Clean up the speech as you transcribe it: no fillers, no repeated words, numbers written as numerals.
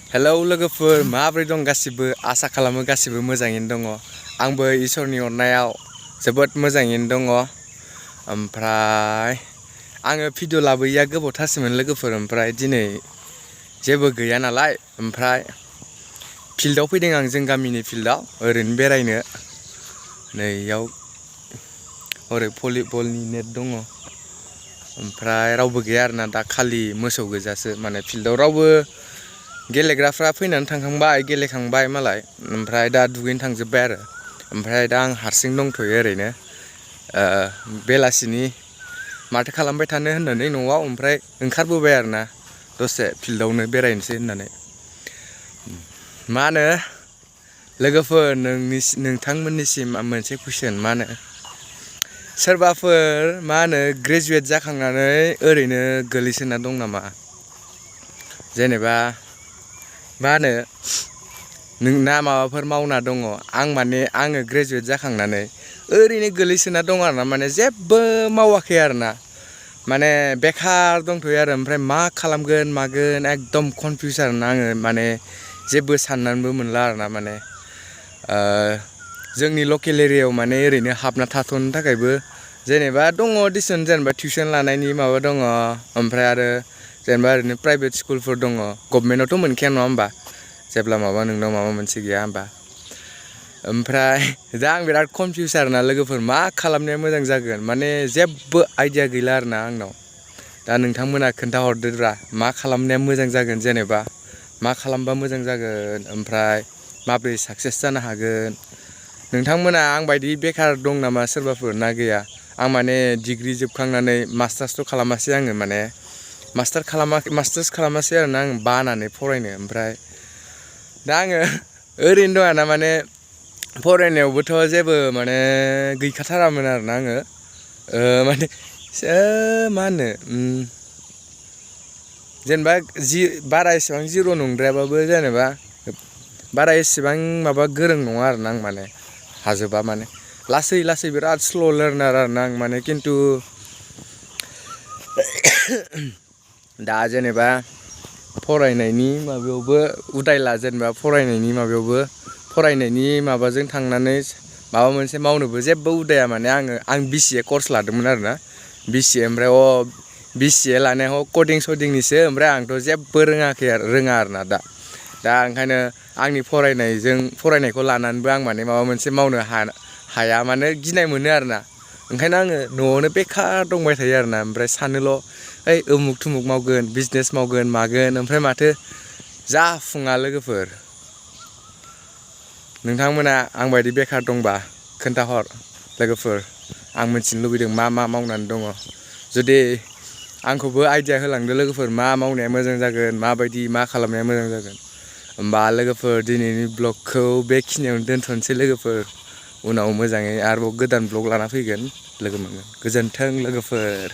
Hello लोगोफोर माबोरै दं गासिबो आसा खालामो गासिबो मोजाङैनो दङ आंबो इसोरनि अननायाव जोबोद मोजाङैनो दङ ओमफ्राय आङो भिडिअ लाबोयैया गोबावथारसैमोन लोगोफोर ओमफ्राय दिनै जेबो गैया नालाय ओमफ्राय फिल्डआव फैदों आं जों गामिनि फिल्डआव ओरैनो बेरायनो नैयाव ओरै भलिबलनि नेट दङ ओमफ्राय रावबो गैया आरोना दा खालि मोसौ गोजासो माने फिल्डआव रावबो गेलेग्राफ्रा फैनानै थांखांबाय गेलेखांबाय मालाय ओमफ्राय दा दुगैनो थांजोब्बाय आरो ओमफ्राय दा आं हारसिं दंथ'यो ओरैनो बेलासिनि माथो खालामबाय थानो होननानै न'आव ओमफ्राय ओंखारबोबाय आरोना दसे फिल्डआवनो बेरायनोसै होननानै मा होनो लोगोफोर नोंथांमोननिसिम मोनसे कुइसन मा होनो सोरबाफोर मा होनो ग्रेजुवेट जाखांनानै ओरैनो गोलैसोना दं नामा जेनेबा मा होनो नोंना माबाफोर मावना दङ आङो ग्रेजुवेट जाखांनानै ओरैनो गोलैसोना दं आरोना माने जेबो मावाखै आरोना माने बेखार दंथ'यो आरो ओमफ्राय मा खालामगोन मागोन एकदम कनफिउस आरोना आङो माने जेबो साननानैबो मोनला आरोना माने जोंनि लकेल एरियायाव माने ओरैनो हाबना थाथ'नो थाखायबो जेनेबा दङ दिसुन जेनेबा टिउसन लानायनि माबा दङ ओमफ्राय आरो जेनेबा ओरैनो प्राइभेट स्कुलफोर दङ गभमेन्टआवथ' मोनखाया नङा होमबा जेब्ला नोंनाव माबा मोनसे गैया होमबा ओमफ्राय दा आं बिराद कनफिउस आरोना लोगोफोर मा खालामनाया मोजां जागोन माने जेबो आइडिया गैला आरोना आंनाव दा नोंथांमोना खोन्थाहरदोब्रा मा खालामनाया मोजां जागोन जेनेबा मा खालामबा मोजां जागोन ओमफ्राय माबोरै साक्सेस जानो हागोन नोंथांमोना आंबायदि बेखार दं नामा सोरबाफोर ना गैया आं माने डिग्रि जोबखांनानै मास्टार्सथ' खालामासै आङो माने मास्टार्स खालामासै आरोना आं बानानै फरायनो ओमफ्राय दा आङो ओरैनो दं आरोना माने फरायनायावबोथ' जेबो माने गैखाथारामोन आरोना आङो माने मा होनो जेनेबा बारा एसेबां जिर' नंद्रायाबाबो जेनेबा बारा एसेबां माबा गोरों नङा आरोना आं माने हाजोबा माने लासै बिराद स्ल' लार्नार आरोना आं माने खिन्थु दा जेनेबा फरायनायनि माबायावबो उदायला जेनेबा फरायनायनि माबाजों थांनानै माबा मोनसे मावनोबो जेबो उदाया माने आं BCA कर्स लादोंमोन आरोना BCA ओमफ्राय BCA लानायाव कदिं सदिंनिसो ओमफ्राय आंथ' जेबो रोङा आरोना दा ओंखायनो आंनि फरायनायखौ लानानैबो आं माने माबा मोनसे मावनो हाया माने गिनाय मोनो आरोना ओंखायनो आङो न'आवनो बेखार दंबाय थायो आरोना ओमफ्राय सानोल' ओइ उमुक थुमुक मावगोन बिजनेस मावगोन मागोन ओमफ्राय माथो जाफुङा लोगोफोर नोंथांमोना आंबायदि बेखार दंबा खोन्थाहर लोगोफोर आं मिथिनो लुबैदों मा मावनानै दङ जुदि आंखौबो आइडिया होलांदो लोगोफोर मा मावनाया मोजां जागोन माबायदि मा खालामनाया मोजां जागोन होमबा लोगोफोर दिनैनि ब्लगखौ बेखिनियावनो दोनथ'नोसै लोगोफोर उनाव मोजाङै आरोबाव गोदान ब्लग लाना फैगोन लोगो मोनगोन गोजोन्थों लोगोफोर।